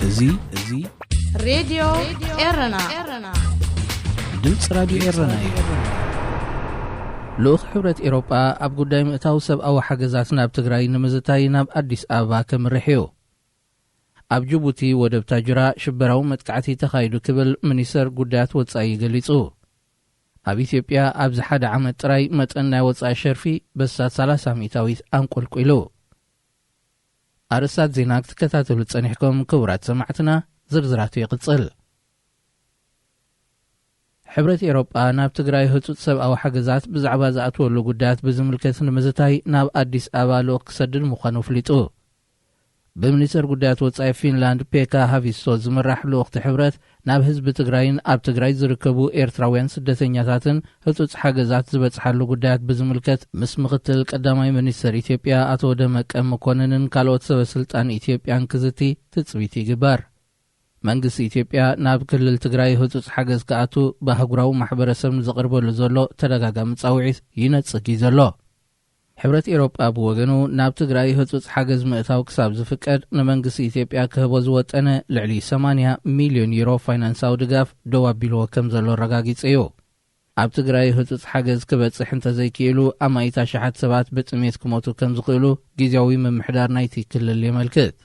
እዚ እዚ ሬድዮ ኤረና፣ ድምፂ ራዲዮ ኤረና እዩ። ልኡኽ ሕብረት ኤሮጳ ኣብ ጉዳይ ምእታው ሰብኣዊ ሓገዛት ናብ ትግራይ ንምዝታይ ናብ ኣዲስ ኣበባ ከምርሕ እዩ። ኣብ ጅቡቲ ወደብ ታጁራ ሽበራዊ መጥቃዕቲ ተኻይዱ ክብል ሚኒስተር ጉዳያት ወጻኢ ገሊጹ። ኣብ ኢትዮጵያ ኣብዚ ሓደ ዓመት ጥራይ መጠን ናይ ወጻኢ ሸርፊ በሳት ሰላሳ ሚእታዊት ኣንቆልቂሉ። ኣርእስታት ዜና ክትከታተሉ ጸኒሕኩም ክቡራት ሰማዕትና፣ ዝርዝራቱ ይቕጽል። ሕብረት ኤሮጳ ናብ ትግራይ ህጹጽ ሰብኣዊ ሓገዛት ብዛዕባ ዝኣትወሉ ጉዳያት ብዝምልከት ንምዝታይ ናብ ኣዲስ ኣበባ ልኡኽ ክሰድድ ምዃኑ ኣፍሊጡ። ብሚኒስተር ጉዳያት ወጻኢ ፊንላንድ ፔካ ሃቪስቶ ዝምራሕ ልኡኽቲ ሕብረት ናብ ህዝቢ ትግራይን ኣብ ትግራይ ዝርከቡ ኤርትራውያን ስደተኛታትን ህጹጽ ሓገዛት ዝበጽሓሉ ጉዳያት ብዝምልከት ምስ ምኽትል ቀዳማይ ሚኒስተር ኢትዮጵያ ኣቶ ደመቀ መኮንንን ካልኦት ሰበ ስልጣን ኢትዮጵያን ክዝቲ ትጽቢት ይግበር። መንግስቲ ኢትዮጵያ ናብ ክልል ትግራይ ህጹጽ ሓገዝ ክኣቱ ብኣህጉራዊ ማሕበረሰብ ንዘቕርበሉ ዘሎ ተደጋጋሚ ጻውዒት ይነጽግ እዩ ዘሎ። ሕብረት ኤሮጳ ብወገኑ ናብ ትግራይ ህጹጽ ሓገዝ ምእታው ክሳብ ዝፍቀድ ንመንግስቲ ኢትዮጵያ ክህቦ ዝወጠነ ልዕሊ ሰማንያ ሚልዮን ዩሮ ፋይናንሳዊ ድጋፍ ደው ኣቢልዎ ከም ዘሎ ኣረጋጊጹ እዩ። ኣብ ትግራይ ህጹጽ ሓገዝ ክበጽሕ እንተዘይክኢሉ ኣማኢት ኣሽሓት ሰባት ብጥሜት ክሞቱ ከም ዝኽእሉ ግዝያዊ ምምሕዳር ናይቲ ክልል የመልክት።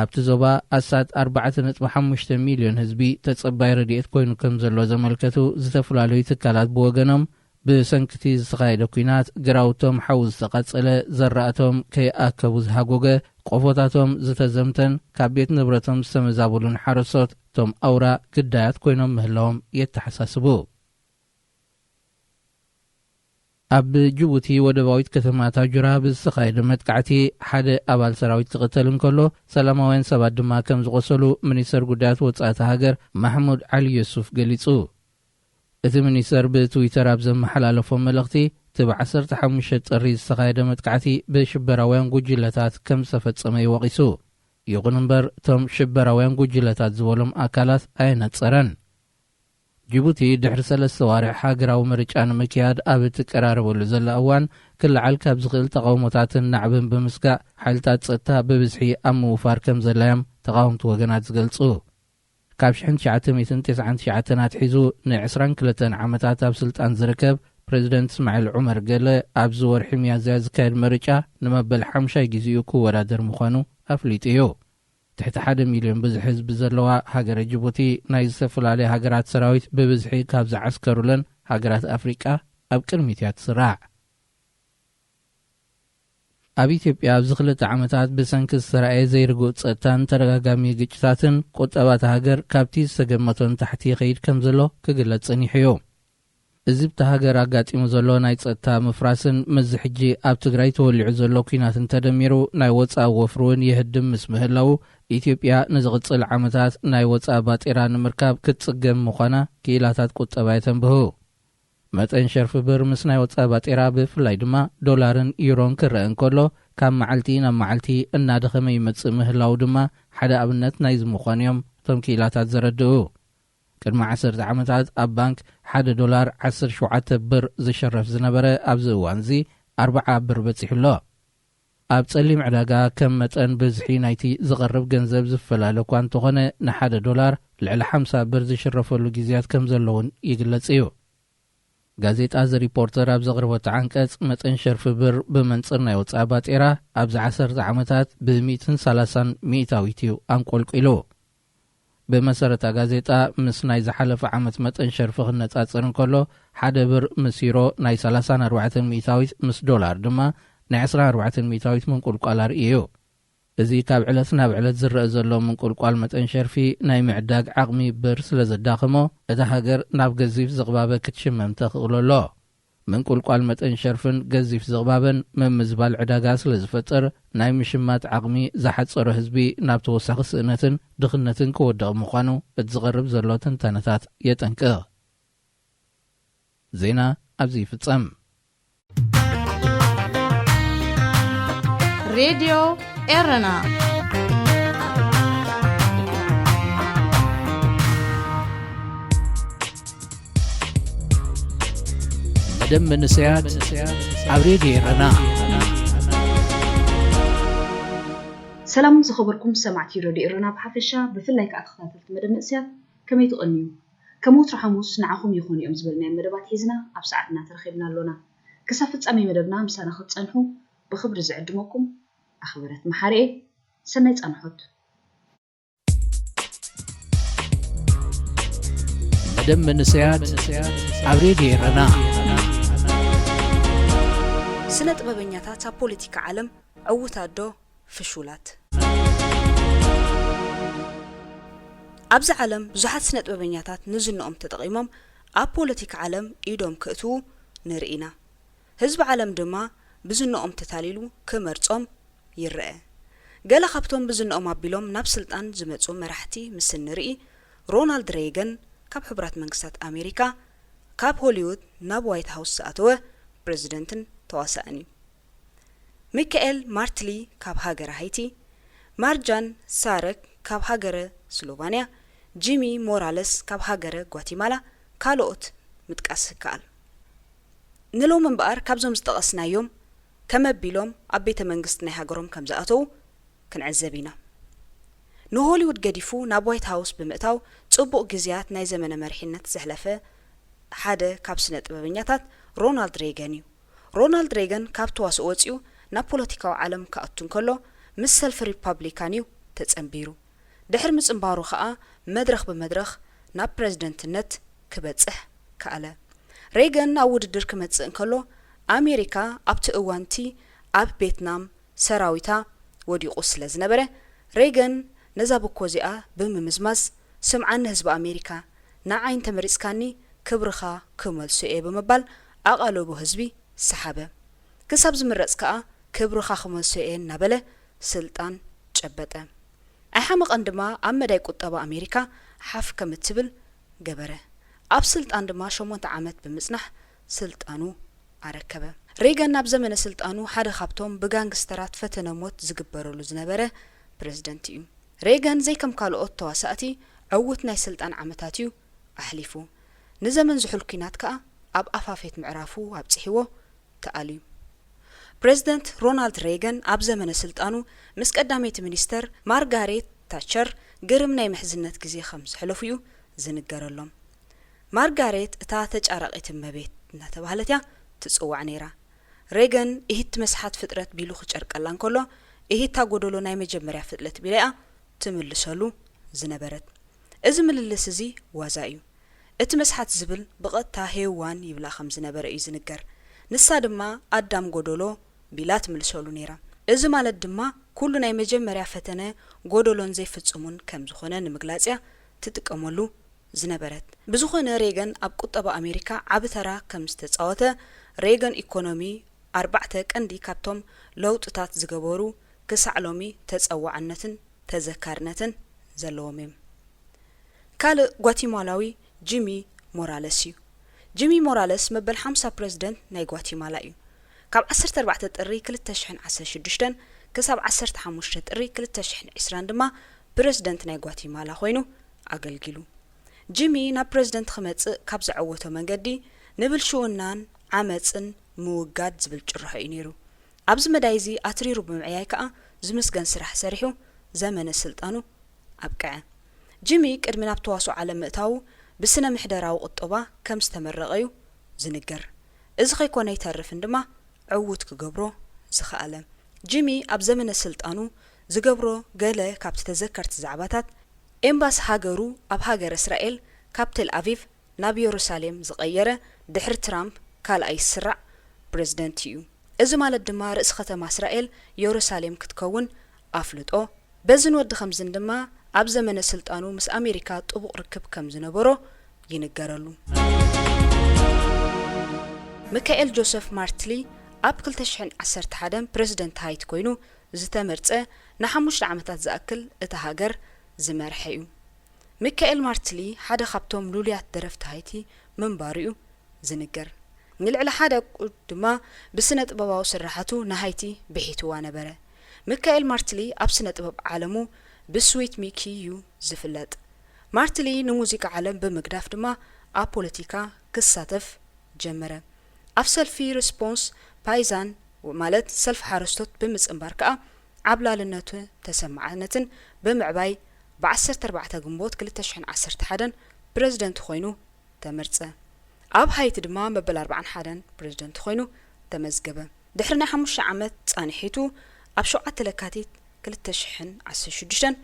ኣብቲ ዞባ ኣስታት ኣርባዕተ ነጥቢ ሓሙሽተ ሚልዮን ህዝቢ ተጸባይ ረድኤት ኮይኑ ከም ዘሎ ዘመልከቱ ዝተፈላለዩ ትካላት ብወገኖም፣ ብሰንክቲ ዝተኻየደ ኲናት ግራውቶም ሓዊ ዝተቓጸለ፣ ዘራእቶም ከይኣከቡ ዝሃጎገ፣ ቆፎታቶም ዝተዘምተን ካብ ቤት ንብረቶም ዝተመዛበሉን ሓረስቶት እቶም ኣውራ ግዳያት ኮይኖም ምህላዎም የተሓሳስቡ። ኣብ ጅቡቲ ወደባዊት ከተማ ታጁራ ብዝተኻየደ መጥቃዕቲ ሓደ ኣባል ሰራዊት ክቕተል እንከሎ፣ ሰላማውያን ሰባት ድማ ከም ዝቖሰሉ ሚኒስተር ጉዳያት ወጻኢ እታ ሃገር ማሕሙድ ዓሊ ዮሱፍ ገሊጹ። እቲ ሚኒስተር ብትዊተር ኣብ ዘመሓላለፎ መልእኽቲ፣ እቲ ብ ዓሰርተ ሓሙሽተ ጥሪ ዝተኻየደ መጥቃዕቲ ብሽበራውያን ጉጅለታት ከም ዝተፈጸመ እዩ ወቒሱ። ይኹን እምበር፣ እቶም ሽበራውያን ጉጅለታት ዝበሎም ኣካላት ኣየነጸረን። ጅቡቲ ድሕሪ ሰለስተ ዋርሕ ሃገራዊ ምርጫ ንምክያድ ኣብ እትቀራረበሉ ዘላ እዋን፣ ክለዓል ካብ ዝኽእል ተቓውሞታትን ናዕብን ብምስጋእ፣ ሓይልታት ጸጥታ ብብዝሒ ኣብ ምውፋር ከም ዘላዮም ተቓወምቲ ወገናት ዝገልጹ። ካብ ሽሕን ትሽዓተ ሚእትን ተስዓን ትሽዓተን ኣትሒዙ ንዕስራን ክልተን ዓመታት ኣብ ስልጣን ዝርከብ ፕረዚደንት እስማዒል ዑመር ገለ፣ ኣብዚ ወርሒ ሚያዝያ ዝካየድ ምርጫ ንመበል ሓምሻይ ግዜኡ ክወዳደር ምዃኑ ኣፍሊጡ እዩ። ትሕቲ ሓደ ሚልዮን ብዝሒ ህዝቢ ዘለዋ ሃገረ ጅቡቲ፣ ናይ ዝተፈላለያ ሃገራት ሰራዊት ብብዝሒ ካብ ዝዓስከሩለን ሃገራት ኣፍሪቃ ኣብ ቅድሚት እያ ትስራዕ። ኣብ ኢትዮጵያ ኣብዚ ክልተ ዓመታት ብሰንኪ ዝተራእየ ዘይርጉእ ጸጥታን ተደጋጋሚ ግጭታትን፣ ቁጠባ እታ ሃገር ካብቲ ዝተገመቶ ንታሕቲ ይኸይድ ከም ዘሎ ክግለጽ ጸኒሑ እዩ። እዚ ኣብታ ሃገር ኣጋጢሙ ዘሎ ናይ ጸጥታ ምፍራስን ምስዚ ሕጂ ኣብ ትግራይ ተወሊዑ ዘሎ ኲናትን ተደሚሩ፣ ናይ ወጻኢ ወፍሪ እውን ይህድም ምስ ምህላዉ፣ ኢትዮጵያ ንዝቕጽል ዓመታት ናይ ወጻኢ ባጤራ ንምርካብ ክትጽገም ምዃና ክኢላታት ቁጠባ የተንብሁ። መጠን ሸርፊ ብር ምስ ናይ ወጻኢ ባጤራ፣ ብፍላይ ድማ ዶላርን ዩሮን ክረአ እንከሎ፣ ካብ መዓልቲ ናብ መዓልቲ እናደኸመ ይመጽእ ምህላዉ ድማ ሓደ ኣብነት ናይዚ ምዃኑ እዮም እቶም ክኢላታት ዘረድኡ። ቅድሚ ዓሰርተ ዓመታት ኣብ ባንክ ሓደ ዶላር ዓሰርተ ሸውዓተ ብር ዝሽረፍ ዝነበረ፣ ኣብዚ እዋንዚ ኣርብዓ ብር በጺሑ ኣሎ። ኣብ ጸሊም ዕዳጋ ከም መጠን ብዝሒ ናይቲ ዝቐርብ ገንዘብ ዝፈላለ እኳ እንተኾነ፣ ንሓደ ዶላር ልዕሊ ሓምሳ ብር ዝሽረፈሉ ግዜያት ከም ዘሎ እውን ይግለጽ እዩ። ጋዜጣ ዘ ሪፖርተር ኣብ ዘቕረበቶ ዓንቀጽ፣ መጠን ሸርፊ ብር ብመንጽር ናይ ወጻኢ ባጤራ ኣብዚ ዓሰርተ ዓመታት ብሚእትን ሰላሳን ሚእታዊት እዩ ኣንቆልቂሉ። ብመሰረታ ጋዜጣ፣ ምስ ናይ ዝሓለፈ ዓመት መጠን ሸርፊ ክነጻጸር እንከሎ፣ ሓደ ብር ምስ ዩሮ ናይ ሰላሳን ኣርባዕተን ሚእታዊት፣ ምስ ዶላር ድማ ናይ ዕስራን ኣርባዕተን ሚእታዊት ምንቁልቋል ኣርእዩ እዩ። እዚ ካብ ዕለት ናብ ዕለት ዝረአ ዘሎ ምንቁልቋል መጠን ሸርፊ፣ ናይ ምዕዳግ ዓቕሚ ብር ስለ ዘዳኸሞ፣ እታ ሃገር ናብ ገዚፍ ዝቕባበ ክትሽመም ተኽእሎ ኣሎ። ምንቁልቋል መጠን ሸርፍን ገዚፍ ዝቕባበን ምምዝባል ዕዳጋ ስለ ዝፈጥር፣ ናይ ምሽማት ዓቕሚ ዝሓጸሮ ህዝቢ ናብ ተወሳኺ ስእነትን ድኽነትን ክወድቕ ምዃኑ እቲ ዝቐርብ ዘሎ ትንታነታት የጠንቅቕ። ዜና ኣብዚ ይፍጸም። ሬድዮ ኤረና። መደብ መንእሰያት ኣብ ሬድዮ ኤረና። ሰላም ዝኸበርኩም ሰማዕቲ ረድዮ ኤረና ብሓፈሻ፣ ብፍላይ ከኣ ተኸታተልቲ መደብ መንእሰያት፣ ከመይ ትቐንዩ? ከም ወትሩ ሓሙስ ንዓኹም ይኾኑ እዮም ዝበልናዮም መደባት ሒዝና ኣብ ሰዓትና ተረኺብና ኣሎና። ክሳብ ፍጻሜ መደብና ምሳና ክትጸንሑ ብኽብሪ ዝዕድመኩም ኣኽብረት መሓሪ እየ። ሰናይ ጻንሖት። መደብ መንእሰያት ኣብ ሬድዮ ኤረና። ስነ ጥበበኛታት ኣብ ፖለቲካ ዓለም ዕዉታት ዶ ፍሹላት? ኣብዚ ዓለም ብዙሓት ስነ ጥበበኛታት ንዝንኦም ተጠቒሞም ኣብ ፖለቲካ ዓለም ኢዶም ክእትዉ ንርኢ ኢና። ህዝቢ ዓለም ድማ ብዝንኦም ተታሊሉ ክመርጾም ይረኣ። ገለ ካብቶም ብዝንኦም ኣቢሎም ናብ ስልጣን ዝመጹ መራሕቲ ምስ እንርኢ፣ ሮናልድ ሬገን ካብ ሕቡራት መንግስታት ኣሜሪካ፣ ካብ ሆሊውድ ናብ ዋይት ሃውስ ዝኣተወ ፕረዚደንትን ተዋሳእን እዩ። ሚካኤል ማርትሊ ካብ ሃገረ ሃይቲ፣ ማርጃን ሳረክ ካብ ሃገረ ስሎቫንያ፣ ጂሚ ሞራለስ ካብ ሃገረ ጓቲማላ ካልኦት ምጥቃስ ይከኣል። ንሎሚ እምበኣር ካብዞም ዝጠቐስናዮም ከመ ኣቢሎም ኣብ ቤተ መንግስቲ ናይ ሃገሮም ከም ዝኣተዉ ክንዕዘብ ኢና። ንሆሊውድ ገዲፉ ናብ ዋይት ሃውስ ብምእታው ጽቡቕ ግዜያት ናይ ዘመነ መሪሕነት ዘሕለፈ ሓደ ካብ ስነ ጥበበኛታት ሮናልድ ሬገን እዩ። ሮናልድ ሬገን ካብ ተዋስኦ ወጺኡ ናብ ፖለቲካዊ ዓለም ክኣቱ እንከሎ ምስ ሰልፊ ሪፓብሊካን እዩ ተጸንቢሩ። ድሕሪ ምጽንባሩ ከኣ መድረኽ ብመድረኽ ናብ ፕረዚደንትነት ክበጽሕ ከኣለ። ሬገን ናብ ውድድር ክመጽእ እንከሎ ኣሜሪካ ኣብቲ እዋንቲ ኣብ ቬትናም ሰራዊታ ወዲቑ ስለ ዝነበረ ሬገን ነዛ ብኮ እዚኣ ብምምዝማዝ ስምዓኒ ህዝቢ ኣሜሪካ ንዓይ እንተመሪጽካኒ ክብርኻ ክመልሶ እየ ብምባል ኣቓልቦ ህዝቢ ሰሓበ። ክሳብ ዝምረጽ ከኣ ክብርኻ ክመልሶ እየ እናበለ ስልጣን ጨበጠ። ኣይሓመቐን ድማ ኣብ መዳይ ቁጠባ ኣሜሪካ ሓፍ ከም እትብል ገበረ። ኣብ ስልጣን ድማ ሸሞንተ ዓመት ብምጽናሕ ስልጣኑ ኣረከበ። ሬገን ኣብ ዘመነ ስልጣኑ ሓደ ካብቶም ብጋንግስተራት ፈተነ ሞት ዝግበረሉ ዝነበረ ፕረዚደንት እዩ። ሬገን ዘይከም ካልኦት ተዋሳእቲ ዕዉት ናይ ስልጣን ዓመታት እዩ ኣሕሊፉ። ንዘመን ዝሑል ኲናት ከኣ ኣብ ኣፋፌት ምዕራፉ ኣብጺሕዎ ተኣልዩ። ፕረዚደንት ሮናልድ ሬገን ኣብ ዘመነ ስልጣኑ ምስ ቀዳመይቲ ሚኒስተር ማርጋሬት ታቸር ግርም ናይ ምሕዝነት ግዜ ከም ዘሕለፉ እዩ ዝንገረሎም። ማርጋሬት እታ ተጫራቒት እመቤት እናተባህለት እያ ትጽዋዕ ነይራ። ሬገን እሂቲ መስሓት ፍጥረት ቢሉ ክጨርቀላ እንከሎ እሂታ ጎደሎ ናይ መጀመርያ ፍጥለት ቢላ እያ ትምልሰሉ ዝነበረት። እዚ ምልልስ እዚ ዋዛ እዩ። እቲ መስሓት ዝብል ብቐጥታ ሄዋን ይብላ ከም ዝነበረ እዩ ዝንገር። ንሳ ድማ ኣዳም ጎደሎ ቢላ ትምልሰሉ ነይራ። እዚ ማለት ድማ ኩሉ ናይ መጀመርያ ፈተነ ጎደሎን ዘይፍጹሙን ከም ዝኾነ ንምግላጽ እያ ትጥቀመሉ ዝነበረት። ብዝኾነ ሬገን ኣብ ቁጠባ ኣሜሪካ ዓቢ ተራ ከም ዝተጻወተ፣ ሬገን ኢኮኖሚ ኣርባዕተ ቀንዲ ካብቶም ለውጥታት ዝገበሩ ክሳዕ ሎሚ ተጸዋዕነትን ተዘካርነትን ዘለዎም እዮም። ካልእ ጓቲማላዊ ጂሚ ሞራለስ እዩ። ጂሚ ሞራለስ መበል ሓምሳ ፕረዚደንት ናይ ጓቲማላ እዩ። ካብ ዓሰርተ ኣርባዕተ ጥሪ ክልተ ሽሕን ዓሰርተ ሽዱሽተን ክሳብ ዓሰርተ ሓሙሽተ ጥሪ ክልተ ሽሕን ዕስራን ድማ ፕረዚደንት ናይ ጓቲማላ ኮይኑ ኣገልጊሉ። ጂሚ ናብ ፕረዚደንት ክመጽእ ካብ ዘዐወቶ መንገዲ ንብልሽውናን ዓመጽን ምውጋድ ዝብል ጭርሖ እዩ ነይሩ። ኣብዚ መዳይ እዚ ኣትሪሩ ብምዕያይ ከኣ ዝምስገን ስራሕ ሰሪሑ ዘመነ ስልጣኑ ኣብቅዐ። ጂሚ ቅድሚ ናብ ተዋስኦ ዓለም ምእታዉ ብስነ ምሕደራዊ ቁጠባ ከም ዝተመረቐ እዩ ዝንገር። እዚ ከይኮነ ኣይተርፍን ድማ ዕዉት ክገብሮ ዝኸኣለ። ጂሚ ኣብ ዘመነ ስልጣኑ ዝገብሮ ገለ ካብቲ ተዘከርቲ ዛዕባታት፣ ኤምባሲ ሃገሩ ኣብ ሃገረ እስራኤል ካብ ቴል ኣቪቭ ናብ የሩሳሌም ዝቐየረ ድሕሪ ትራምፕ ካልኣይ ዝስራዕ ፕረዚደንት እዩ። እዚ ማለት ድማ ርእሲ ከተማ እስራኤል የሩሳሌም ክትከውን ኣፍልጦ። በዝን ወዲ ከምዝን ድማ ኣብ ዘመነ ስልጣኑ ምስ ኣሜሪካ ጥቡቕ ርክብ ከም ዝነበሮ ይንገረሉ። ሚካኤል ጆሰፍ ማርትሊ ኣብ ክልተ ሽሕን ዓሰርተ ሓደን ፕረዚደንት ሃይቲ ኮይኑ ዝተመርጸ ንሓሙሽተ ዓመታት ዝኣክል እታ ሃገር ዝመርሐ እዩ። ሚካኤል ማርትሊ ሓደ ካብቶም ልሉያት ደረፍቲ ሃይቲ ምንባሩ እዩ ዝንገር። ንልዕሊ ሓደ ኣቁ ድማ ብስነ ጥበባዊ ስርሓቱ ንሃይቲ ብሒትዋ ነበረ። ሚካኤል ማርትሊ ኣብ ስነ ጥበብ ዓለሙ ብስዊት ሚኪ እዩ ዝፍለጥ። ማርትሊ ንሙዚቃ ዓለም ብምግዳፍ ድማ ኣብ ፖለቲካ ክሳተፍ ጀመረ። ኣብ ሰልፊ ሪስፖንስ ፓይዛን ማለት ሰልፊ ሓረስቶት ብምጽንባር ከኣ ዓብላልነቱ ተሰማዕነትን ብምዕባይ ብ ዓሰርተ ኣርባዕተ ግንቦት ክልተ ሽሕን ዓሰርተ ሓደን ፕረዚደንት ኮይኑ ተመርጸ። ኣብ ሃይቲ ድማ መበል ኣርባዓን ሓደን ፕረዚደንት ኮይኑ ተመዝገበ። ድሕሪ ናይ ሓሙሽተ ዓመት ጻንሒቱ ኣብ ሸውዓተ ለካቲት ክልተ ሽሕን ዓሰርተ ሽዱሽተን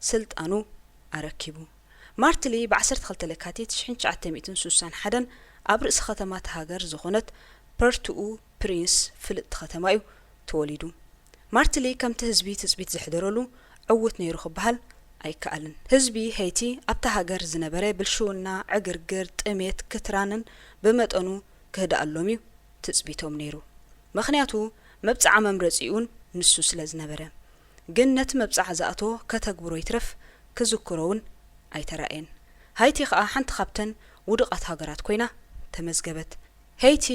ስልጣኑ ኣረኪቡ። ማርትሊ ብ ዓሰርተ ክልተ ለካቲት ሽሕን ትሽዓተ ሚእትን ስሳን ሓደን ኣብ ርእሲ ከተማ እታ ሃገር ዝኾነት ፖርትኡ ፕሪንስ ፍልጥቲ ከተማ እዩ ተወሊዱ። ማርትሊ ከምቲ ህዝቢ ትጽቢት ዘሕደረሉ ዕዉት ነይሩ ክበሃል ኣይከኣልን። ህዝቢ ሄይቲ ኣብታ ሃገር ዝነበረ ብልሽውና፣ ዕግርግር፣ ጥሜት፣ ክትራንን ብመጠኑ ክህድኣሎም እዩ ትጽቢቶም ነይሩ። ምኽንያቱ መብጽዓ መምረጺኡን ንሱ ስለ ዝነበረ። ግን ነቲ መብጽዓ ዝኣቶ ከተግብሮ ይትረፍ ክዝክሮ እውን ኣይተራእየን። ሃይቲ ከኣ ሓንቲ ካብተን ውዱቓት ሃገራት ኮይና ተመዝገበት። ሄይቲ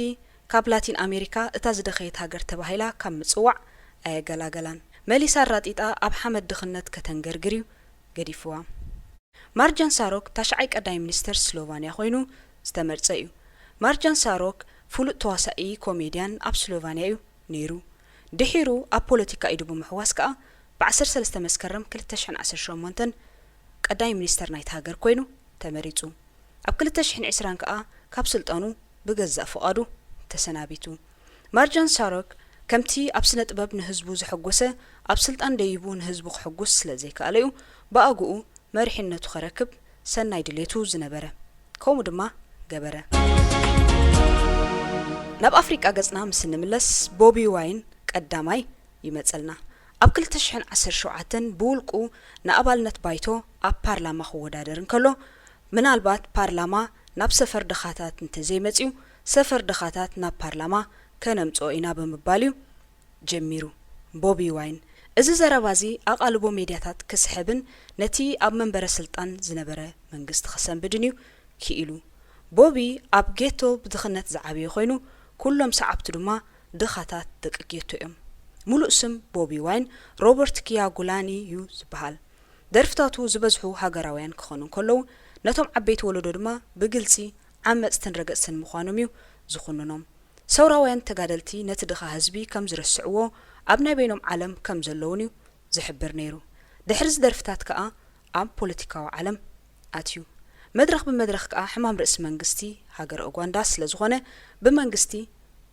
ካብ ላቲን ኣሜሪካ እታ ዝደኸየት ሃገር ተባሂላ ካብ ምጽዋዕ ኣየገላገላን። መሊሳ ኣራጢጣ ኣብ ሓመድ ድኽነት ከተንገርግር እዩ ገዲፍዋ። ማርጃን ሳሮክ ታሽዓይ ቀዳማይ ሚኒስተር ስሎቫንያ ኮይኑ ዝተመርጸ እዩ። ማርጃን ሳሮክ ፍሉጥ ተዋሳኢ ኮሜድያን ኣብ ስሎቫንያ እዩ ነይሩ። ድሒሩ ኣብ ፖለቲካ ኢዱ ብምሕዋስ ከኣ ብ ዓሰርተ ሰለስተ መስከረም ክልተ ሽሕን ዓሰርተ ሸሞንተን ቀዳማይ ሚኒስተር ናይቲ ሃገር ኮይኑ ተመሪጹ። ኣብ ክልተ ሽሕን ዕስራን ከኣ ካብ ስልጣኑ ብገዛእ ፍቓዱ ተሰናቢቱ። ማርጃን ሳሮክ ከምቲ ኣብ ስነ ጥበብ ንህዝቡ ዘሐጎሰ፣ ኣብ ስልጣን ደይቡ ንህዝቡ ክሕጉስ ስለ ዘይከኣለ እዩ ብኣግኡ መሪሕነቱ ከረክብ ሰናይ ድሌቱ ዝነበረ። ከምኡ ድማ ገበረ። ናብ ኣፍሪቃ ገጽና ምስ እንምለስ ቦቢ ዋይን ቀዳማይ ይመጸልና። ኣብ ክልተ ሽሕን ዓሰርተ ሸውዓተን ብውልቁ ንኣባልነት ባይቶ ኣብ ፓርላማ ክወዳደር እንከሎ፣ ምናልባት ፓርላማ ናብ ሰፈር ድኻታት እንተዘይመጽዩ፣ ሰፈር ድኻታት ናብ ፓርላማ ከነምጽኦ ኢና ብምባል እዩ ጀሚሩ። ቦቢ ዋይን እዚ ዘረባ እዚ ኣቓልቦ ሜድያታት ክስሕብን ነቲ ኣብ መንበረ ስልጣን ዝነበረ መንግስቲ ክሰንብድን እዩ ክኢሉ። ቦቢ ኣብ ጌቶ ብድኽነት ዝዓበየ ኮይኑ፣ ኩሎም ሰዓብቱ ድማ ድኻታት ደቂ ጌቶ እዮም። ሙሉእ ስም ቦቢ ዋይን ሮበርት ኪያጉላኒ እዩ ዝበሃል። ደርፍታቱ ዝበዝሑ ሃገራውያን ክኾኑ እንከለዉ፣ ነቶም ዓበይቲ ወለዶ ድማ ብግልጺ ዓመጽትን ረገጽትን ምዃኖም እዩ ዝኹንኖም። ሰውራውያን ተጋደልቲ ነቲ ድኻ ህዝቢ ከም ዝረስዕዎ፣ ኣብ ናይ በይኖም ዓለም ከም ዘለዉን እዩ ዝሕብር ነይሩ። ድሕሪ እዚ ደርፍታት ከኣ ኣብ ፖለቲካዊ ዓለም ኣትዩ። መድረኽ ብመድረኽ ከኣ ሕማም ርእሲ መንግስቲ ሃገረ ኡጋንዳ ስለ ዝኾነ ብመንግስቲ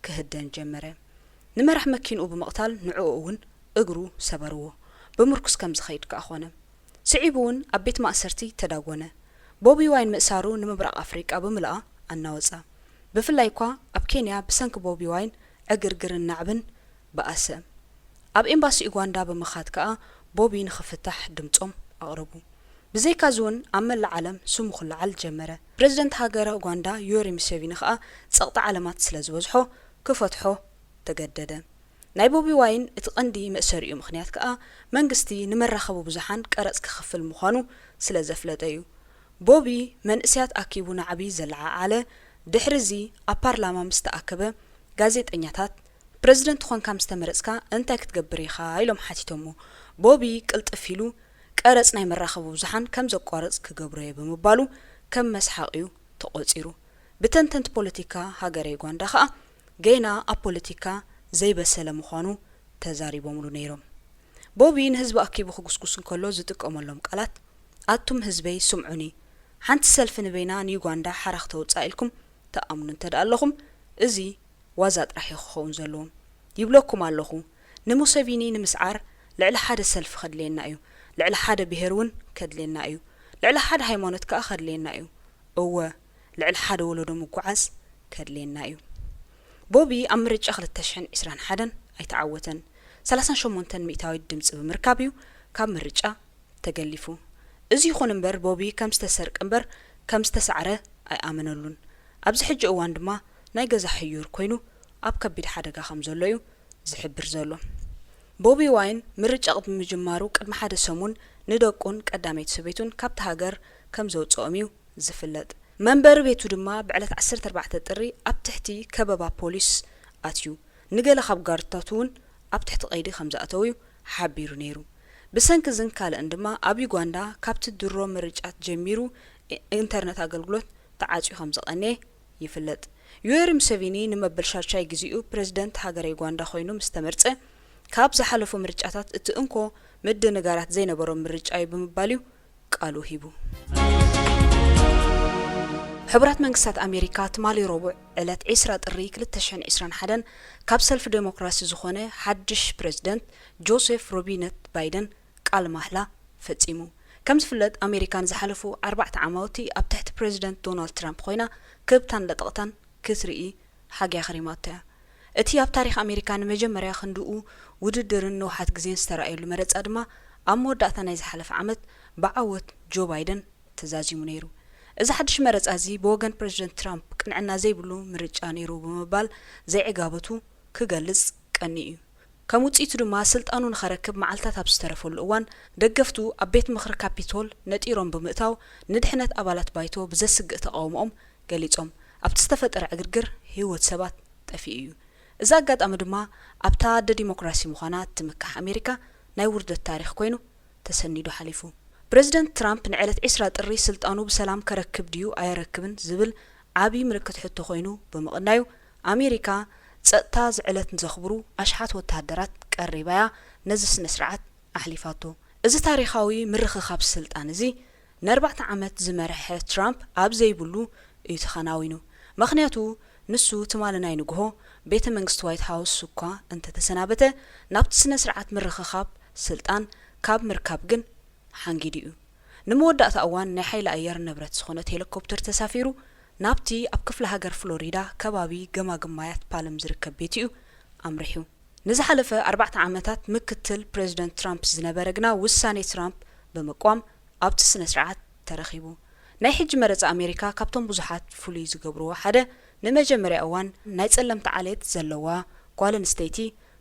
ክህደን ጀመረ። ንመራሕ መኪንኡ ብምቕታል ንዕኡ እውን እግሩ ሰበርዎ። ብምርኩስ ከም ዝኸይድ ከኣ ኾነ። ስዒቡ እውን ኣብ ቤት ማእሰርቲ ተዳጎነ። ቦቢ ዋይን ምእሳሩ ንምብራቕ ኣፍሪቃ ብምልኣ ኣናወጻ። ብፍላይ እኳ ኣብ ኬንያ ብሰንኪ ቦቢ ዋይን ዕግርግርን ናዕብን በኣሰ። ኣብ ኤምባሲ ኡጋንዳ ብምኻድ ከኣ ቦቢ ንኽፍታሕ ድምጾም ኣቕረቡ። ብዘይካዚ እውን ኣብ መላእ ዓለም ስሙ ክለዓል ጀመረ። ፕረዚደንት ሃገረ ኡጋንዳ ዮሪ ሙሴቪኒ ከኣ ጸቕጢ ዓለማት ስለ ዝበዝሖ ክፈትሖ ተገደደ። ናይ ቦቢ ዋይን እቲ ቀንዲ መእሰሪኡ ምኽንያት ከኣ መንግስቲ ንመራኸቢ ብዙሓን ቀረጽ ክኸፍል ምዃኑ ስለ ዘፍለጠ እዩ። ቦቢ መንእሰያት ኣኪቡ ናዕቢ ዘለዓዓለ፣ ድሕሪ እዚ ኣብ ፓርላማ ምስ ተኣከበ ጋዜጠኛታት፣ "ፕረዚደንት ኾንካ ምስ ተመረጽካ እንታይ ክትገብር ኢኻ?" ኢሎም ሓቲቶሞ። ቦቢ ቅልጥፍ ኢሉ፣ "ቀረጽ ናይ መራኸቢ ብዙሓን ከም ዘቋርጽ ክገብሮ እየ" ብምባሉ ከም መስሓቕ እዩ ተቖጺሩ። ብተንተንቲ ፖለቲካ ሃገረ ዩጋንዳ ከኣ ገና ኣብ ፖለቲካ ዘይበሰለ ምዃኑ ተዛሪቦምሉ ነይሮም። ቦቢ ንህዝቢ ኣኪቡ ክጉስጉስ እንከሎ ዝጥቀመሎም ቃላት፣ "ኣቱም ህዝበይ ስምዑኒ፣ ሓንቲ ሰልፊ ንበይና ንዩጋንዳ ሓራ ክተውጽኣ ኢልኩም ትኣምኑ እንተ ደኣ ኣለኹም፣ እዚ ዋዛ ጥራሕ እዩ ክኸውን ዘለዎ። ይብለኩም ኣለኹ፣ ንሙሰቪኒ ንምስዓር ልዕሊ ሓደ ሰልፊ ከድልየና እዩ። ልዕሊ ሓደ ብሄር እውን ከድልየና እዩ። ልዕሊ ሓደ ሃይማኖት ከኣ ከድልየና እዩ። እወ፣ ልዕሊ ሓደ ወለዶ ምጉዓዝ ከድልየና እዩ." ቦቢ ኣብ ምርጫ ክልተ ሽሕን ዕስራን ሓደን ኣይተዓወተን። ሰላሳን ሸሞንተን ሚእታዊት ድምጺ ብምርካብ እዩ ካብ ምርጫ ተገሊፉ። እዚ ይኹን እምበር፣ ቦቢ ከም ዝተሰርቀ እምበር ከም ዝተሳዕረ ኣይኣመነሉን። ኣብዚ ሕጂ እዋን ድማ ናይ ገዛ ሕዩር ኮይኑ ኣብ ከቢድ ሓደጋ ከም ዘሎ እዩ ዝሕብር ዘሎ። ቦቢ ዋይን ምርጫ ቅድሚ ምጅማሩ ቅድሚ ሓደ ሰሙን ንደቁን ቀዳመይቲ ሰበይቱን ካብቲ ሃገር ከም ዘውጽኦም እዩ ዝፍለጥ። መንበሪ ቤቱ ድማ ብዕለት ዓሰርተ ኣርባዕተ ጥሪ ኣብ ትሕቲ ከበባ ፖሊስ ኣትዩ። ንገለ ካብ ጋርድታቱ እውን ኣብ ትሕቲ ቀይዲ ከም ዝኣተዉ እዩ ሓቢሩ ነይሩ። ብሰንኪ እዝን ካልእን ድማ ኣብ ዩጋንዳ ካብቲ ድሮ ምርጫት ጀሚሩ ኢ-፣ ኢንተርነት ኣገልግሎት ተዓጽዩ ከም ዝቐነየ ይፍለጥ። ዩዌሪ ሙሴቪኒ ንመበል ሻድሻይ ግዜኡ ፕረዚደንት ሃገረ ዩጋንዳ ኮይኑ ምስ ተመርጸ፣ ካብ ዝሓለፉ ምርጫታት እቲ እንኮ ምድንጋራት ዘይነበሮ ምርጫ እዩ ብምባል እዩ ቃሉ ሂቡ። ሕቡራት መንግስታት ኣሜሪካ ትማሊ ረቡዕ ዕለት ዕስራ ጥሪ ክልተ ሽሕን ዕስራን ሓደን ካብ ሰልፊ ዴሞክራሲ ዝኾነ ሓድሽ ፕሬዝደንት ጆሴፍ ሮቢነት ባይደን ቃል ማህላ ፈጺሙ። ከም ዝፍለጥ ኣሜሪካ ንዝሓለፉ ኣርባዕተ ዓማውቲ ኣብ ትሕቲ ፕሬዝደንት ዶናልድ ትራምፕ ኮይና ክብታን ለጠቕታን ክትርኢ ሓግያ ከሪማቶ እያ። እቲ ኣብ ታሪኽ ኣሜሪካ ንመጀመርያ ክንድኡ ውድድርን ንውሓት ግዜን ዝተራእየሉ መረጻ ድማ ኣብ መወዳእታ ናይ ዝሓለፈ ዓመት ብዓወት ጆ ባይደን ተዛዚሙ ነይሩ። እዚ ሓድሽ መረጻ እዚ ብወገን ፕሬዝደንት ትራምፕ ቅንዕና ዘይብሉ ምርጫ ነይሩ ብምባል ዘይዕጋበቱ ክገልጽ ቀንዩ እዩ። ከም ውጽኢቱ ድማ ስልጣኑ ንኸረክብ መዓልታት ኣብ ዝተረፈሉ እዋን ደገፍቱ ኣብ ቤት ምኽሪ ካፒቶል ነጢሮም ብምእታው ንድሕነት ኣባላት ባይቶ ብዘስግእ ተቓውሞኦም ገሊጾም። ኣብቲ ዝተፈጠረ ዕግርግር ህይወት ሰባት ጠፊኡ እዩ። እዚ ኣጋጣሚ ድማ ኣብታ ኣደ ዲሞክራሲ ምዃና እትምካሕ ኣሜሪካ ናይ ውርደት ታሪኽ ኮይኑ ተሰኒዱ ሓሊፉ። ፕሬዝደንት ትራምፕ ንዕለት ዕስራ ጥሪ ስልጣኑ ብሰላም ከረክብ ድዩ ኣየረክብን ዝብል ዓብዪ ምልክት ሕቶ ኮይኑ ብምቕናዩ ኣሜሪካ ጸጥታ ዝዕለት ንዘኽብሩ ኣሽሓት ወተሃደራት ቀሪባያ ነዚ ስነ ስርዓት ኣሕሊፋቶ። እዚ ታሪኻዊ ምርኽኻብ ስልጣን እዚ ንኣርባዕተ ዓመት ዝመርሐ ትራምፕ ኣብ ዘይብሉ እዩ ተኸናዊኑ። ምኽንያቱ ንሱ ትማሊ ናይ ንግሆ ቤተ መንግስቲ ዋይት ሃውስ እኳ እንተተሰናበተ ናብቲ ስነ ስርዓት ምርኽኻብ ስልጣን ካብ ምርካብ ግን ሓንጊዱ እዩ። ንመወዳእታ እዋን ናይ ሓይሊ ኣየር ንብረት ዝኾነት ሄሊኮፕተር ተሳፊሩ ናብቲ ኣብ ክፍለ ሃገር ፍሎሪዳ ከባቢ ገማግም ማያት ፓልም ዝርከብ ቤት እዩ ኣምሪሑ። ንዝሓለፈ ኣርባዕተ ዓመታት ምክትል ፕሬዝደንት ትራምፕ ዝነበረ ግና ውሳኔ ትራምፕ ብምቅዋም ኣብቲ ስነ ስርዓት ተረኺቡ። ናይ ሕጂ መረጻ ኣሜሪካ ካብቶም ብዙሓት ፍሉይ ዝገብርዎ ሓደ ንመጀመርያ እዋን ናይ ጸለምቲ ዓሌት ዘለዋ ጓል ኣንስተይቲ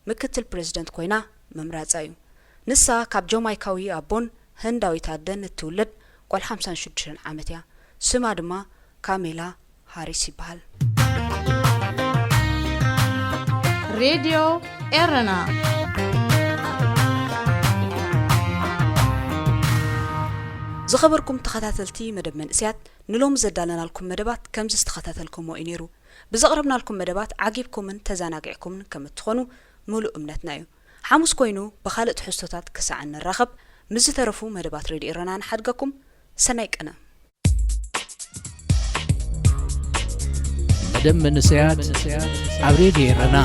ምክትል ፕሬዝደንት ኮይና ምምራጻ እዩ። ንሳ ካብ ጀማይካዊ ኣቦን ህንዳዊት ኣደን እትውለድ ጓል ሓምሳን ሽዱሽተን ዓመት እያ። ስማ ድማ ካሜላ ሃሪስ ይበሃል። ሬድዮ ኤረና። ዝኸበርኩም ተኸታተልቲ መደብ መንእስያት፣ ንሎሚ ዘዳለናልኩም መደባት ከምዚ ዝተኸታተልኩሞ እዩ ነይሩ። ብዘቕረብናልኩም መደባት ዓጊብኩምን ተዛናጊዕኩምን ከም እትኾኑ ምሉእ እምነትና እዩ። ሓሙስ ኮይኑ ብኻልእ ትሕዝቶታት ክሳዕ እንራኸብ ምስ ዝተረፉ መደባት ሬድዮ ኤረና ንሓድገኩም። ሰናይ ቅነ። መደብ መንእሰያት ኣብ ሬድዮ ኤረና።